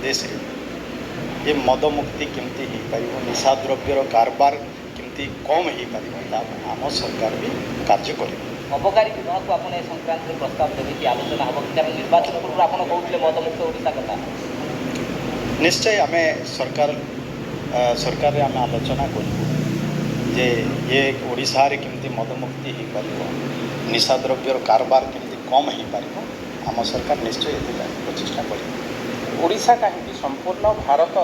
ପ୍ରଦେଶରେ ଏ ମଦମୁକ୍ତି କେମିତି ହେଇପାରିବ, ନିଶା ଦ୍ରବ୍ୟର କାରବାର କେମିତି କମ୍ ହେଇପାରିବ, ତା ପାଇଁ ଆମ ସରକାର ବି କାର୍ଯ୍ୟ କରିବ। ଅବକାରୀ ବିଭାଗକୁ ଆପଣ ଏ ସଂକ୍ରାନ୍ତରେ ପ୍ରସ୍ତାବ ଦେବେ କି? ଆଲୋଚନା ହେବ କି? କାରଣ ନିର୍ବାଚନ ପୂର୍ବରୁ ଆପଣ କହୁଥିଲେ ମଦମୁକ୍ତ ଓଡ଼ିଶା କଥା। ନିଶ୍ଚୟ ଆମେ ସରକାରରେ ଆମେ ଆଲୋଚନା କରିବୁ ଯେ ଇଏ ଓଡ଼ିଶାରେ କେମିତି ମଦମୁକ୍ତି ହେଇପାରିବ, ନିଶା ଦ୍ରବ୍ୟର କାରବାର କେମିତି କମ୍ ହେଇପାରିବ। ଆମ ସରକାର ନିଶ୍ଚୟ ଏଥିପାଇଁ ପ୍ରଚେଷ୍ଟା କରିବ। ଓଡ଼ିଶା କାହିଁକି, ସମ୍ପୂର୍ଣ୍ଣ ଭାରତ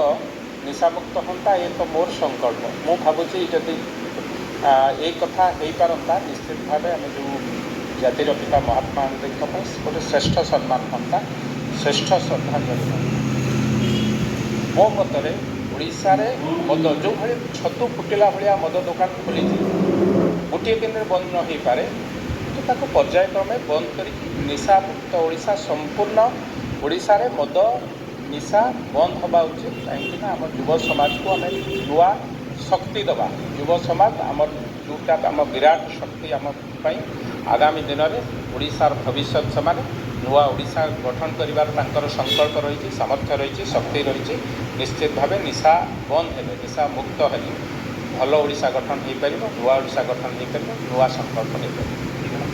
ନିଶାମୁକ୍ତ ହୁଅନ୍ତା, ଏ ତ ମୋର ସଂକଳ୍ପ। ମୁଁ ଭାବୁଛି ଯଦି ଏଇ କଥା ହେଇପାରନ୍ତା, ନିଶ୍ଚିତ ଭାବେ ଆମେ ଯେଉଁ ଜାତିର ପିତା ମହାତ୍ମା ଗାନ୍ଧୀଙ୍କ ପାଇଁ ଗୋଟେ ଶ୍ରେଷ୍ଠ ସମ୍ମାନ ହୁଅନ୍ତା, ଶ୍ରେଷ୍ଠ ଶ୍ରଦ୍ଧାଞ୍ଜଳି ହୁଅନ୍ତା। ମୋ ମତରେ ଓଡ଼ିଶାରେ ମଦ ଯେଉଁଭଳି ଛତୁ ଫୁଟିଲା ଭଳିଆ ମଦ ଦୋକାନ ଖୋଲିଛି, ଗୋଟିଏ ଦିନରେ ବନ୍ଦ ନ ହେଇପାରେ, କିନ୍ତୁ ତାକୁ ପର୍ଯ୍ୟାୟକ୍ରମେ ବନ୍ଦ କରିକି ନିଶାମୁକ୍ତ ଓଡ଼ିଶା, ସମ୍ପୂର୍ଣ୍ଣ ଓଡ଼ିଶାରେ ମଦ ନିଶା ବନ୍ଦ ହେବା ଉଚିତ। କାହିଁକିନା ଆମ ଯୁବ ସମାଜକୁ ଆମେ ନୂଆ ଶକ୍ତି ଦେବା। ଯୁବ ସମାଜ ଆମର ଯେଉଁଟା ଆମ ବିରାଟ ଶକ୍ତି, ଆମ ପାଇଁ ଆଗାମୀ ଦିନରେ ଓଡ଼ିଶାର ଭବିଷ୍ୟତ। ସେମାନେ ନୂଆ ଓଡ଼ିଶା ଗଠନ କରିବାର ତାଙ୍କର ସଂକଳ୍ପ ରହିଛି, ସାମର୍ଥ୍ୟ ରହିଛି, ଶକ୍ତି ରହିଛି। ନିଶ୍ଚିତ ଭାବେ ନିଶା ବନ୍ଦ ହେଲେ, ନିଶା ମୁକ୍ତ ହେଲେ ଭଲ ଓଡ଼ିଶା ଗଠନ ହୋଇପାରିବ, ନୂଆ ଓଡ଼ିଶା ଗଠନ ହୋଇପାରିବ, ନୂଆ ସଂକଳ୍ପ ନେଇପାରିବ।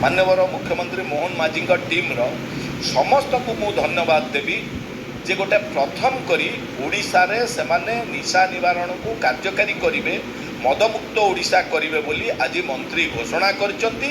ମାନ୍ୟବର ମୁଖ୍ୟମନ୍ତ୍ରୀ ମୋହନ ମାଝୀଙ୍କ ଟିମ୍ର ସମସ୍ତଙ୍କୁ ମୁଁ ଧନ୍ୟବାଦ ଦେବି ଯେ ଗୋଟେ ପ୍ରଥମ କରି ଓଡ଼ିଶାରେ ସେମାନେ ନିଶା ନିବାରଣକୁ କାର୍ଯ୍ୟକାରୀ କରିବେ, ମଦମୁକ୍ତ ଓଡ଼ିଶା କରିବେ ବୋଲି ଆଜି ମନ୍ତ୍ରୀ ଘୋଷଣା କରିଛନ୍ତି।